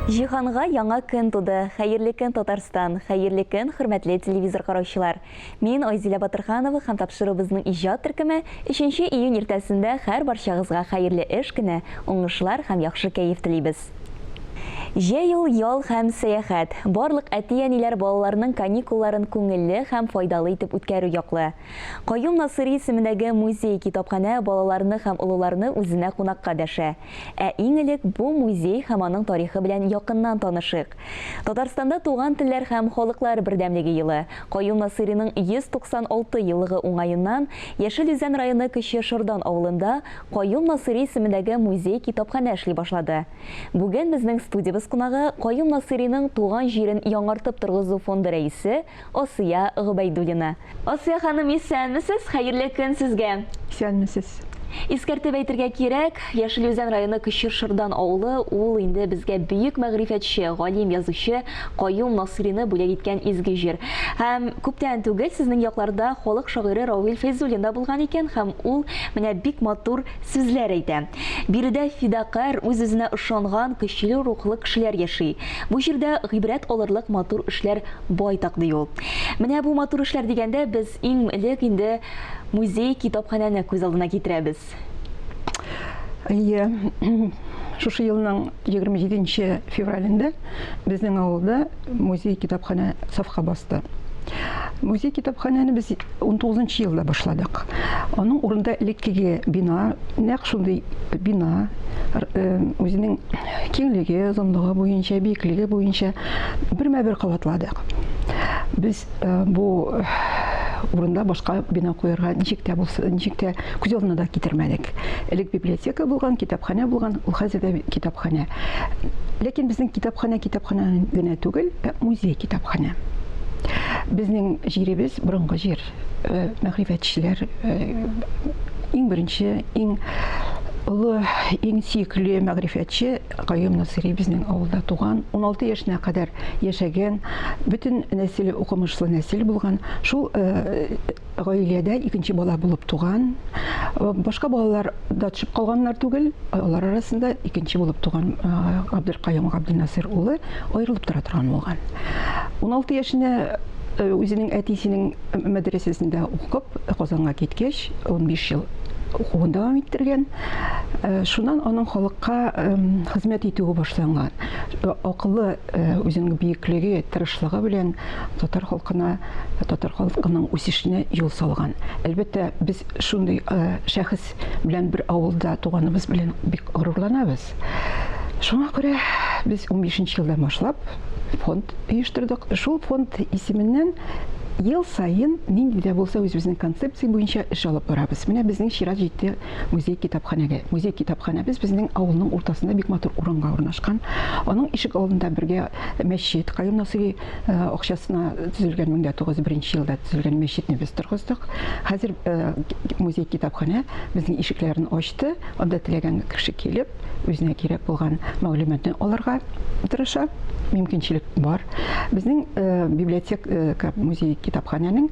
Җиһанга яңа көн туды. Хәерле көн, Татарстан! Хәерле көн, хөрмәтле телевизор караучылар! Мин Айзилә Батырханова һәм тапшыруыбызның иҗат төркеме 3 июнь иртәсендә һәрбарчагызга хәерле эш көне, уңышлар һәм яхшы кәеф телибез. Җәй ул ял һәм сәяхәт. Барлык әти-әниләр балаларының каникулларын күңелле һәм файдалы итеп үткәрү яклы. Каюм Насыйри исемендәге музей-китапханә балаларны һәм олыларны үзенә кунакка дәшә. Ә иң элек бу музей һәм аның тарихы белән якыннан танышыйк. Татарстанда Туган телләр һәм халыклар бердәмлеге елы, Каюм Насыйриның 196 еллыгы уңаеннан Яшел Үзән районы Кече Шордан авылында Каюм Насыйри исемендәге музей-китапханә эшли башлады. Бүген безнең студиябез кунагы Каюм Насыйриның туган җирен яңартып торгызу фонды рәисе Асия Гобәйдуллина. Асия ханым, исәнмесез, хәерле көн сезгә! Исәнмесез! Искәртеп әйтергә кирәк, Яшел Үзән районы Кече Шырдан авылы ул инде безгә бөек мәгърифәтче, галим, язучы Каюм Насыйрины бүләк иткән изге җир. Һәм күптән түгел сезнең якларда халык шагыйре Равил Фәйзуллин да булган икән һәм ул менә бик матур сүзләр әйтә. Биредә фидакарь, үз-үзенә ышанган, көчле рухлы кешеләр яши. Бу җирдә гыйбрәт алырлык матур эшләр байтак, ди ул. Менә бу матур эшләр дигәндә без иң элек инде музей-китапханәне күз алдына китерәбез. Әйе, шушы елның 27 февралендә безнең авылда музей-китапханә сафка басты. Музей-китапханәне без 19 елда башладык. Аның урында элеккеге бина, нәкъ шундый бина, э, үзенең киңлеге, озынлыгы буенча, биеклеге буенча бермә-бер кабатладык. Без э, бу э, урында башка бина куярга ничек тә булса, ничек тә күз алдына да китермәдек. Элек библиотека булган, китапханә булган, ул хәзер дә китапханә. Ләкин безнең китапханә китапханә генә түгел, ә музей китапханә. Безнең җиребез борынгы җир. Э, мәгърифәтчеләр э, иң беренче, иң олы, иң сөекле мәгърифәтче Каюм Насыйри безнең авылда туган, 16 яшенә кадәр яшәгән, бөтен нәселе укымышлы нәсел булган. Шул э, гаиләдә икенче бала булып туган. Башка балалар да төшеп калганнар түгел, алар арасында икенче булып туган Габделкаюм Габделнасыйр улы аерылып тора торган булган. 16 яшенә үзенең әтисенең мәдрәсәсендә укып, Казанга киткәч, 15 ел укуын дәвам иттергән. Шуннан аның халыкка хезмәт итүе башланган. Акыллы, үзенең биеклеге, тырышлыгы белән татар халкына, татар халкының үсешенә юл салган. Әлбәттә, без шундый шәхес белән бер авылда туганыбыз белән бик горурланабыз. Шуңа күрә без 15 елдан башлап фонд оештырдык. Шул фонд исеменнән ел саен нинди дә булса үзебезнең концепция буенча эш алып барабыз. Менә безнең чират җитте музей-китапханәгә. Музей-китапханәбез безнең авылның уртасында бик матур урынга урнашкан. Аның ишек алдында бергә мәчет, Каюм Насыйри акчасына төзелгән 1901 елда төзелгән мәчетне без торгыздык. Хәзер музей-китапханә безнең ишекләрен ачты. Анда теләгән кеше килеп, үзенә кирәк булган мәгълүматны алырга тырыша. Мөмкинчелек бар. Безнең библиотека, музей-китапханәнең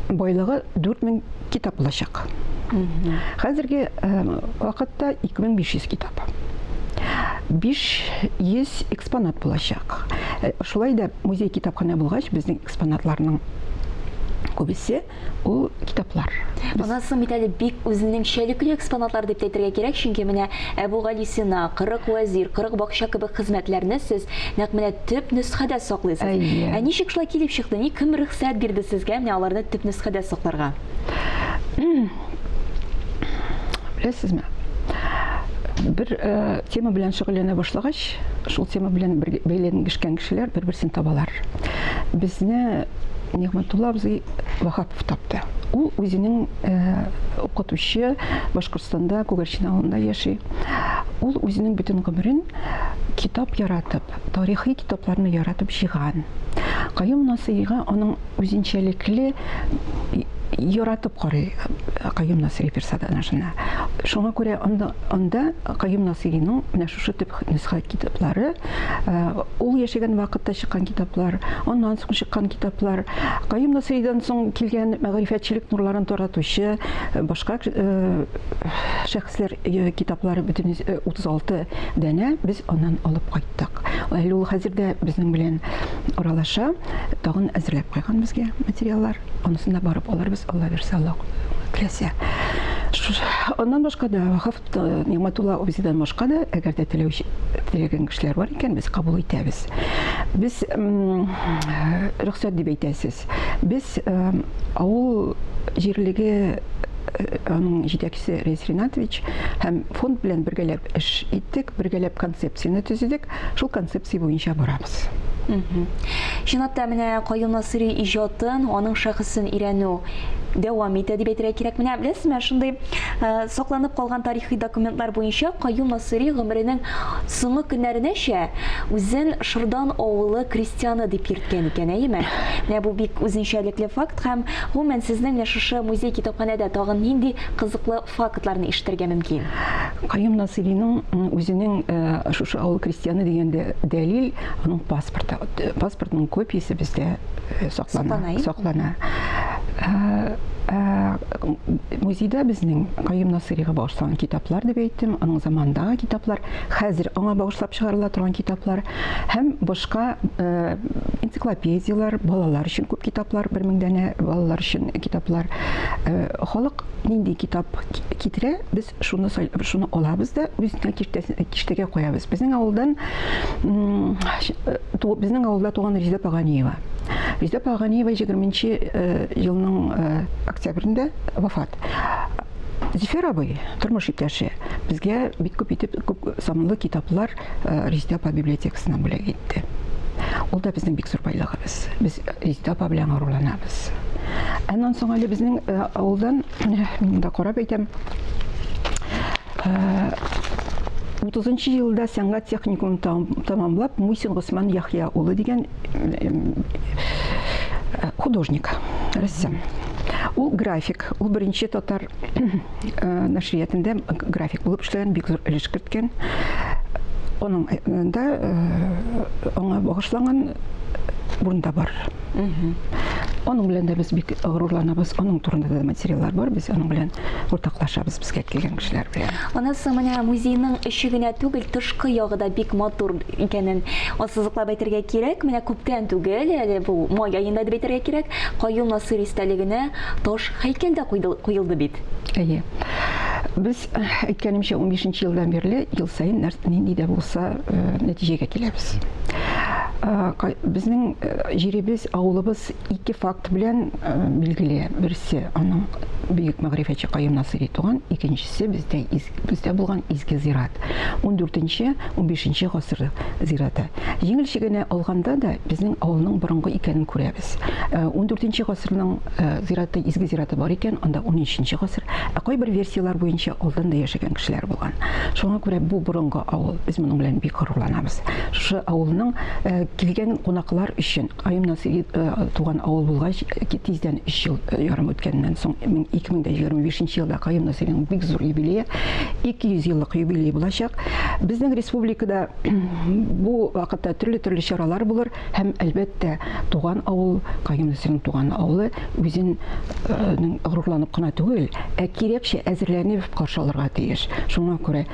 байлыгы 4000 китап булачак. Хәзерге вакытта 2500 китап. 500 экспонат булачак. Шулай да музей китапханә булгач, безнең экспонатларның күбесе ул китаплар. Аннан соң бит әле бик үзенчәлекле экспонатлар дип тә әйтергә кирәк, чөнки менә Әбүгалисина, 40 вәзир, 40 бакча кебек хезмәтләрне сез нәкъ менә төп нөсхәдә саклыйсыз. Әйе. Ә ничек шулай килеп чыкты? Ник кем рөхсәт бирде сезгә менә аларны төп нөсхәдә сакларга? Беләсезме? Бер э, тема белән шөгыльләнә башлагач, шул тема белән бәйләнешкән кешеләр бер-берсен табалар. Безне Нигъмәтулла абзый Ваһапов тапты. Ул үзенең э, укытучы, Башкортстанда Күгәрчен авылында яши. Ул үзенең бөтен гомерен китап яратып, тарихи китапларны яратып җыйган. Каюм Насыйрига аның үзенчәлекле яратып карый Каюм Насыйри персонажына. Шуңа күрә анда, анда Каюм Насыйриның менә шушы төп нөсхә китаплары, ул яшәгән вакытта чыккан китаплар, аннан соң чыккан китаплар, Каюм Насыйридан соң килгән мәгърифәтчелек нурларын таратучы башка шәхесләр китаплары бөтен 36 данә без аннан алып кайттык. Әле ул хәзер дә безнең белән аралаша, тагын әзерләп куйган безгә материаллар. Анысын да барып алырбыз, Алла бирсә, Алла теләсә. Аннан башка да Вахав Нигъмәтулла абзыйдан башка да, әгәр дә теләүче теләгән кешеләр бар икән, без кабул итәбез. Без рөхсәт дип әйтәсез. Без авыл җирлеге аның җитәкчесе Рәис Ринатович һәм фонд белән бергәләп эш иттек, бергәләп концепцияне төзедек. Шул концепция буенча барабыз. Чынлап та, менә Каюм Насыйри иҗатын, аның шәхесен өйрәнү дәвам итә дип әйтергә кирәк. Менә беләсезме, шундый э, сакланып калган тарихи документлар буенча Каюм Насыйри гомеренең соңгы көннәренәчә үзен Шырдан авылы крестьяны дип йөрткән икән, әйеме? Менә бу бик үзенчәлекле факт һәм гомумән сезнең менә шушы музей-китапханәдә тагын нинди кызыклы фактларны ишетергә мөмкин. Каюм Насыйриның үзенең шушы авыл крестьяны дигәндә дәлил аның паспорты. Паспортның копиясе бездә саклана. Саклана. Музейда безнең Каюм Насыйрига багышланган китаплар дип әйттем, аның заманындагы китаплар, хәзер аңа багышлап чыгарыла торган китаплар һәм башка энциклопедияләр, балалар өчен күп китаплар, 1000 данә балалар өчен китаплар. Халык нинди китап китерә, без шуны шуны алабыз да үзенә киштәгә куябыз. Безнең авылдан безнең авылда туган Резидә Паганиева. Резидә Паганиева 20 э, елның э, октябрендә вафат. Зөфәр абый, тормыш иптәше, безгә бик күп итеп күп санлы китаплар э, Резидә апа библиотекасыннан бүләк итте. Ул да безнең бик зур байлыгыбыз. Без Резидә апа белән горурланабыз. Аннан соң әле безнең э, авылдан, менә мин монда карап әйтәм, 30 э, елда сәнгать техникумын тәмамлап, Мусин Госман Яхья улы дигән художник, рәссам. Ул график, ул беренче татар нәшриятында график булып эшләгән, бик зур өлеш керткән. Аның да аңа багышланган урын да бар. Аның белән дә без бик горурланабыз. Аның турында да материаллар бар. Без аның белән уртаклашабыз безгә килгән кешеләр белән. Анысы менә музейның эче генә түгел, тышкы ягы да бик матур икәнен ассызыклап әйтергә кирәк. Менә күптән түгел, әле бу май аенда дип әйтергә кирәк, Каюм Насыйри истәлегенә таш һәйкәл дә куелды бит. Әйе. Без, әйткәнемчә, 15 елдан бирле ел саен нинди дә булса нәтиҗәгә киләбез. Безнең җиребез, авылыбыз ике факт белән билгеле. Берсе аның бөек мәгърифәтче Каюм Насыйри туган, икенчесе бездә бездә булган изге зират. 14-нче, 15-нче гасыр зираты. Җиңелчә генә алганда да безнең авылның борынгы икәнен күрәбез. 14-нче гасырның зираты, изге зираты бар икән, анда 13-нче гасыр. Ә кайбер версияләр буенча алдан да яшәгән кешеләр булган. Шуңа күрә бу борынгы авыл, без моның белән бик горурланабыз. Шушы авылның э, килгән кунаклар өчен Каюм Насыйри э, туган авыл булгач, э, тиздән 3 ел ярым үткәннән соң 2025 елда Каюм Насыйриның бик зур юбилее, 200 еллык юбилей булачак. Безнең республикада бу вакытта төрле-төрле чаралар булыр һәм әлбәттә туган авыл, Каюм Насыйриның туган авылы үзен горурланып кына түгел, ә кирәкчә әзерләнеп каршы алырга тиеш. Шуңа күрә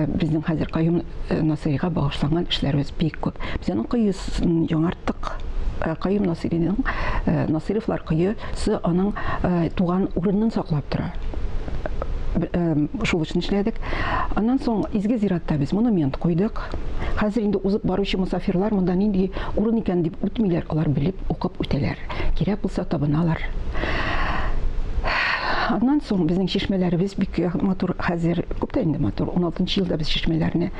безнең хәзер Каюм Насыйрига багышланган эшләребез бик күп. Без аның коесын яңарттык. Каюм Насыйриның Насыйровлар коесы аның туган урынын саклап тора. Шул эшне эшләдек. Аннан соң изге зиратта без монумент куйдык. Хәзер инде узып баручы мосафирлар монда нинди урын икән дип үтмиләр, алар белеп, укып үтәләр. Кирәк булса табыналар. Аннан соң безнең чишмәләребез бик матур хәзер, күптән инде матур. 16 елда без чишмәләрне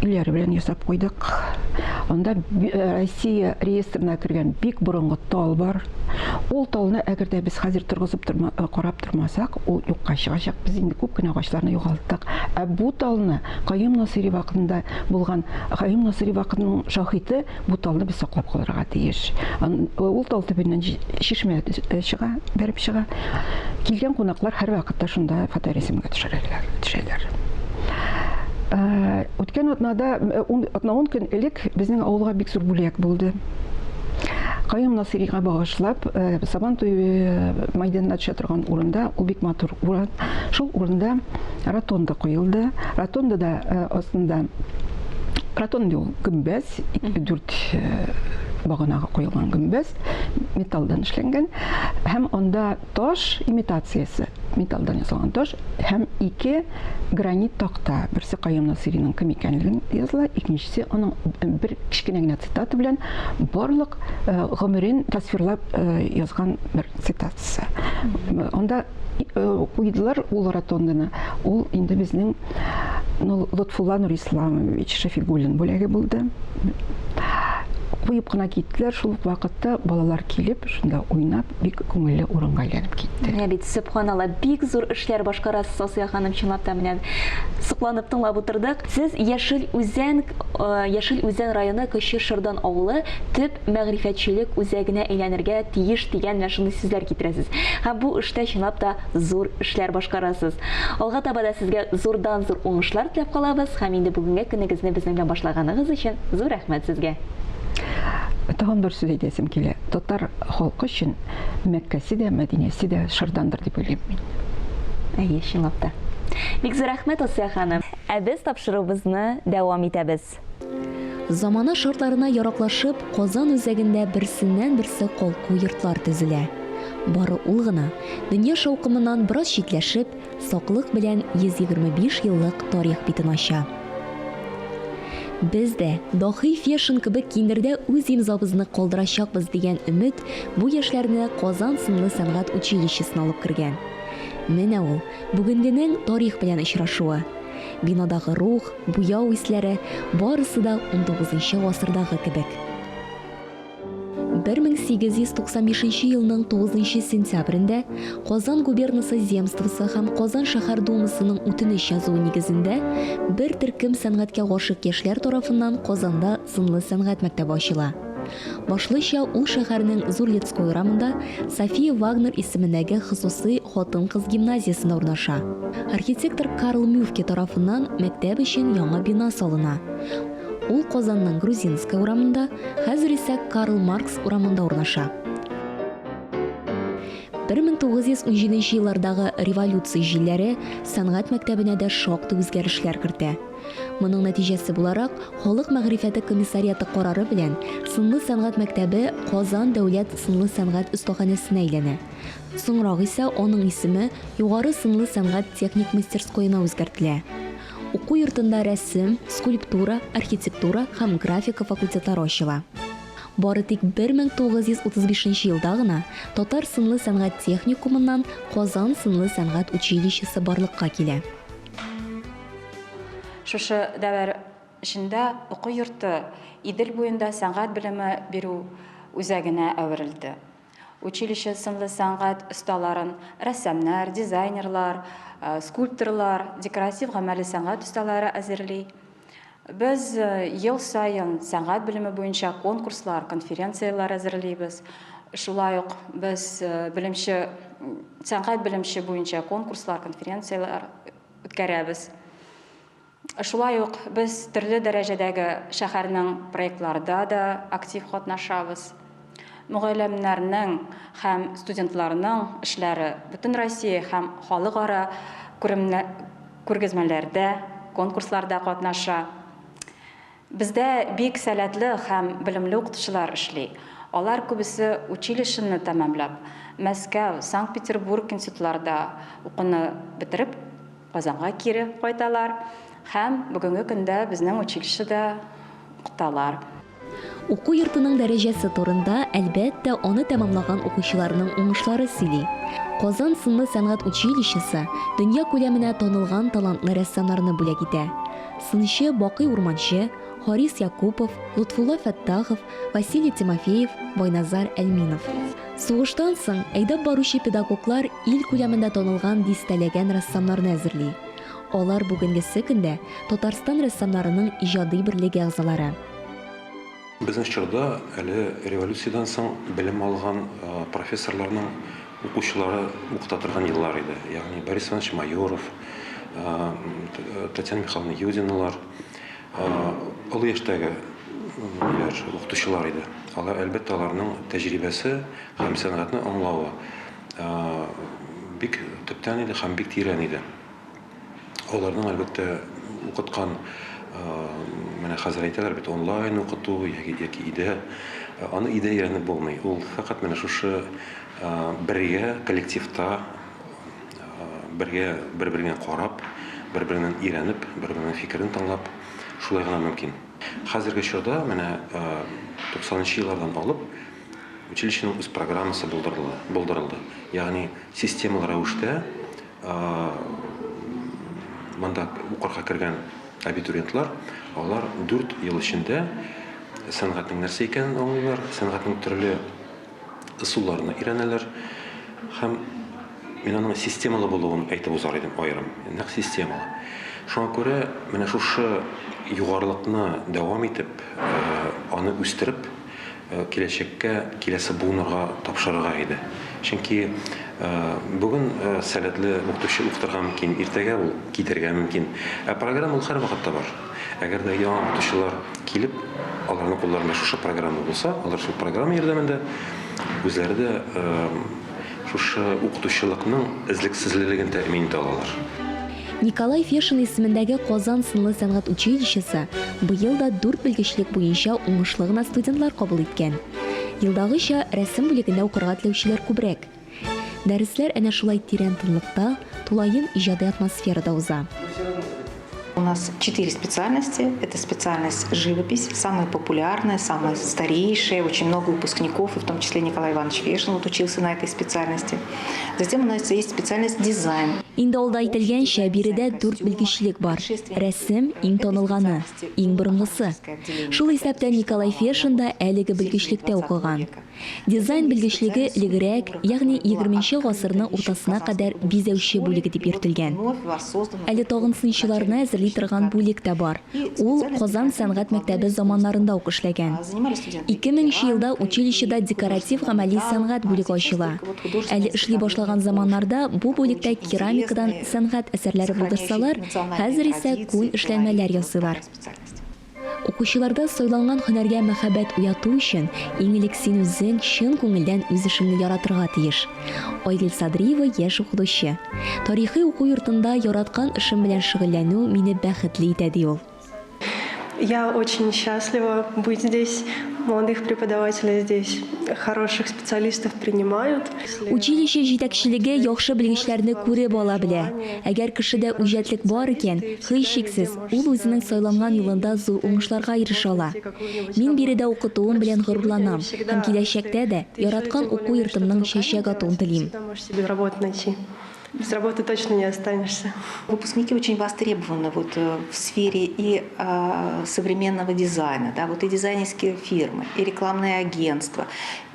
өйләре белән ясап куйдык. Анда Россия реестрына кергән бик борынгы тал бар. Ул талны әгәр дә без хәзер торгызып торма, карап тормасак, ул юкка чыгачак. Без инде күп кенә агачларны югалттык. Ә бу талны Каюм Насыйри вакытында булган Каюм Насыйри вакытының шаһиты бу талны без саклап калырга тиеш. Ул тал төбеннән чишмә чыга, бәреп чыга. Килгән кунаклар һәрвакытта шунда фоторәсемгә төшерәләр, төшәләр. Үткән атнада, атна ун көн элек безнең авылга бик зур бүләк булды. Каюм Насыйрига багышлап, Сабан туе мәйданына төшә торган урында, ул бик матур урын, шул урында ротонда куелды. Ротондада астында ротонда ул гөмбәз, дүрт баганага куелган гөмбәз, металлдан эшләнгән һәм анда таш имитациясе, металлдан ясалган таш һәм ике гранит такта. Берсе Каюм Насыйриның кем икәнлеген языла, икенчесе аның бер кечкенә генә цитата белән барлык гомерен тасвирлап язган бер цитатасы. Анда куйдылар ул ротонданы. Ул инде безнең Лотфулла Нурисламович Шәфигуллин бүләге булды. Куеп кына киттеләр, шул ук вакытта балалар килеп, шунда уйнап, бик күңелле урынга әйләнеп китте. Менә бит, сөбханалла, бик зур эшләр башкарасыз, Асия ханым, чынлап та менә сокланып тыңлап утырдык. Сез Яшел Үзән, Яшел Үзән районы Кече Шырдан авылы төп мәгърифәтчелек үзәгенә әйләнергә тиеш дигән менә шундый сүзләр китерәсез. Һәм бу эштә чынлап та зур эшләр башкарасыз. Алга таба да сезгә зурдан-зур уңышлар теләп калабыз һәм инде бүгенге көнегезне безнең белән башлаганыгыз өчен зур рәхмәт сезгә. Тагын бер сүз әйтәсем килә. Татар халкы өчен Мәккәсе дә, Мәдинәсе дә Шырдандыр дип уйлыйм мин. Әйе, чынлап та. Бик зур рәхмәт, Асия ханым. Ә без тапшыруыбызны дәвам итәбез. Замана шартларына яраклашып, Казан үзәгендә берсеннән-берсе калку йортлар төзелә. Бары ул гына, дөнья шаукымыннан бераз читләшеп, саклык белән 125 еллык тарих битен ача. Без дә, даһи Фешин кебек киндердә үз имзабызны калдырачакбыз дигән өмет бу яшьләрне Казан сынлы сәнгать училищесына алып кергән. Менә ул, бүгенгенең тарих белән очрашуы. Бинадагы рух, буяу исләре, барысы да унтугызынчы гасырдагы кебек. 1895 елның 9 сентябрендә Казан губернасы земствосы һәм Казан шәһәр думасының үтенеч язуы нигезендә бер төркем сәнгатькә гашыйк яшьләр тарафыннан Казанда сынлы сәнгать мәктәбе ачыла. Башлыча ул шәһәрнең Зур Людской урамында София Вагнер исемендәге хосусый хатын-кыз гимназиясендә урнаша. Архитектор Карл Мюфке тарафыннан мәктәп өчен яңа бина салына. Ул Казанның Грузинская урамында, хәзер исә Карл Маркс урамында урнаша. 1917 еллардагы революция җилләре сәнгать мәктәбенә дә шактый үзгәрешләр кертә. Моның нәтиҗәсе буларак, Халык мәгърифәте комиссариаты карары белән Сынлы сәнгать мәктәбе Казан дәүләт сынлы сәнгать остаханәсенә әйләнә. Соңрак исә аның исеме Югары сынлы сәнгать техник мастерскоена үзгәртелә. Уку йортында рәсем, скульптура, архитектура һәм графика факультетлары ачыла. Бары тик 1935 елда гына Татар сынлы сәнгать техникумыннан Казан сынлы сәнгать училищесы барлыкка килә. Шушы дәвер эчендә уку йорты Идел буенда сәнгать белеме бирү үзәгенә әверелде. Училище сынлы сәнгать осталарын, рәссамнар, дизайнерлар, скульпторлар, декоратив-гамәли сәнгать осталары әзерли. Без ел саен сәнгать белеме буенча конкурслар, конференцияләр әзерлибез. Шулай ук без белемче, сәнгать белемче буенча конкурслар, конференцияләр үткәрәбез. Шулай ук без төрле дәрәҗәдәге шәһәрнең проектларда да актив катнашабыз. Мөгаллимнәрнең һәм студентларның эшләре Бөтенроссия һәм халыкара күргәзмәләрдә, конкурсларда катнаша. Бездә бик сәләтле һәм белемле укытучылар эшли. Алар күбесе училищены тәмамлап, Мәскәү, Санкт-Петербург институтларда укуны бетереп, Казанга кире кайталар һәм бүгенге көндә безнең училищеда укыталар. Уку йортының дәрәҗәсе турында, әлбәттә, аны тәмамлаган укучыларның уңышлары сөйли. Казан сынлы сәнгать училищесы дөнья күләменә танылган талантлы рәссамнарны бүләк итә. Сынчы Бакый Урманче, Харис Якупов, Лотфулла Фәттахов, Василий Тимофеев, Байназар Әлминов. Сугыштан соң әйдәп баручы педагоглар ил күләмендә танылган дистәләгән рәссамнарны әзерли. Алар бүгенгесе көндә Татарстан рәссамнарының иҗади берлеге әгъзалары. Безнең чорда әле революциядән соң белем алган профессорларның укучылары укыта торган еллар иде. Ягъни Борис Иванович Майоров, Татьяна Михайловна Юдиналар олы яшьтәге ниләр, укытучылар иде. Алар, әлбәттә, аларның тәҗрибәсе һәм сәнгатьне аңлавы бик төптән иде һәм бик тирән иде. Аларның, әлбәттә, укыткан, менә хәзер әйтәләр бит, онлайн укыту яки өйдә. Аны өйдә өйрәнеп булмый. Ул фәкать менә шушы бергә, коллективта, бергә бер-береңә карап, бер-береңнән өйрәнеп, бер-береңнең фикерен тыңлап, шулай гына мөмкин. Хәзерге чорда менә 90 нчы еллардан алып училищеның үз программасы булдырылды, булдырылды. Ягъни системалы рәвештә Монда укырга кергән абитуриентлар, алар 4 ел эчендә сәнгатьнең нәрсә икәнен аңлыйлар, сәнгатьнең төрле ысулларына өйрәнәләр һәм мин аның системалы булуын әйтеп узар идем аерым. Нәкъ системалы. Шуңа күрә менә шушы югарылыкны дәвам итеп, аны үстереп, киләчәккә, киләсе буыннарга тапшырырга иде. Чөнки бүген сәләтле укытучы укытырга мөмкин, иртәгә ул китәргә мөмкин. Ә программа ул һәрвакытта бар. Әгәр дә яңа укытучылар килеп, аларның кулларында шушы программа булса, алар шул программа ярдәмендә үзләре дә Шушы укытучылыкның эзлексезлелеген тәэмин итә алалар. Николай Фешин исемендәге Казан сынлы сәнгать училищесы быел да дүрт белгечлек буенча уңышлы гына студентлар кабул иткән. Елдагыча, рәсем бүлегендә укырга теләүчеләр күбрәк. Дәресләр әнә шулай тирән тынлыкта, тулаем иҗади атмосферада уза. У нас четыре специальности. Это специальность живопись, самая популярная, самая старейшая. Очень много выпускников, и в том числе Николай Иванович Вешин вот учился на этой специальности. Затем у нас есть специальность дизайн. Инде алда әйтелгәнчә, биредә дүрт белгечлек бар. Рәсем, иң танылганы, иң борынгысы. Шул исәптән Николай Фешин да әлеге белгечлектә укыган. Дизайн белгечлеге элегрәк, ягъни егерменче гасырның уртасына кадәр бизәүче бүлеге дип йөртелгән. Әле тагын сынчыларны әзерли торган бүлек тә бар. Ул Казан сәнгать мәктәбе заманнарында ук эшләгән. 2000 нче елда училищеда декоратив-гамәли сәнгать бүлеге ачыла. Әле эшли башлаган заманнарда бу бүлектә керамикадан сәнгать әсәрләре булдырсалар, хәзер исә күн эшләнмәләр ясыйлар. Укучыларда сайланган һөнәргә мәхәббәт уяту өчен, иң элек син үзең чын күңелдән үз эшеңне яратырга тиеш. Айгөл Садриева, яшь укытучы. Тарихи уку йортында яраткан эшем белән шөгыльләнү мине бәхетле итә, ди ул. Я очень счастлива быть здесь. Молодых преподавателей здесь, хороших специалистов принимают. Училище җитәкчелеге яхшы белгечләрне күреп ала белә. Әгәр кешедә үҗәтлек бар икән, һичшиксез, ул үзенең сайланган юлында зур уңышларга ирешә ала. Мин биредә укытуым белән горурланам һәм киләчәктә дә яраткан уку йортымның чәчәк атуын телим. Без работы точно не останешься. Выпускники очень востребованы вот э, в сфере и э, современного дизайна, да, вот и дизайнерские фирмы, и рекламные агентства,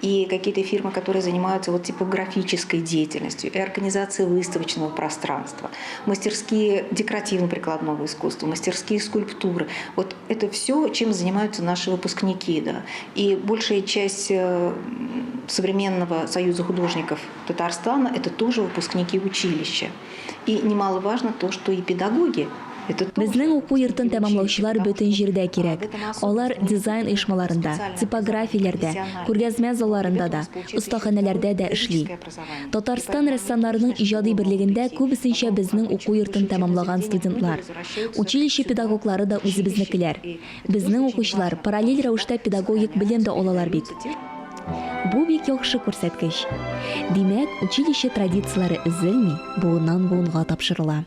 и какие-то фирмы, которые занимаются вот типографической деятельностью, и организацией выставочного пространства, мастерские декоративно-прикладного искусства, мастерские скульптуры. Вот это все, чем занимаются наши выпускники. Да. И большая часть э, современного союза художников Татарстана – это тоже выпускники училища. И немаловажно то, что и педагоги Безнең уку йортын тәмамлаучылар бөтен җирдә кирәк. Алар дизайн оешмаларында, типографияләрдә, күргәзмә залларында да, остаханәләрдә дә эшли. Татарстан рәссамнарының иҗади берлегендә күбесенчә безнең уку йортын тәмамлаган студентлар. Училище педагоглары да үзебезнекеләр. Безнең укучылар параллель рәвештә педагогик белем дә алалар бит. Бу бик яхшы күрсәткеч. Димәк, училище традицияләре өзелми, буыннан-буынга тапшырыла.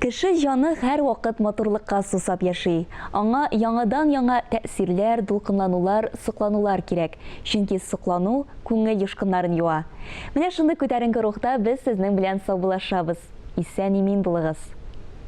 Кеше җаны һәрвакыт матурлыкка сусап яши. Аңа яңадан-яңа тәэсирләр, дулкынланулар, сокланулар кирәк. Чөнки соклану күңел юшкыннарын юа. Менә шундый күтәренке рухта без сезнең белән саубуллашабыз. Исән-имин булыгыз!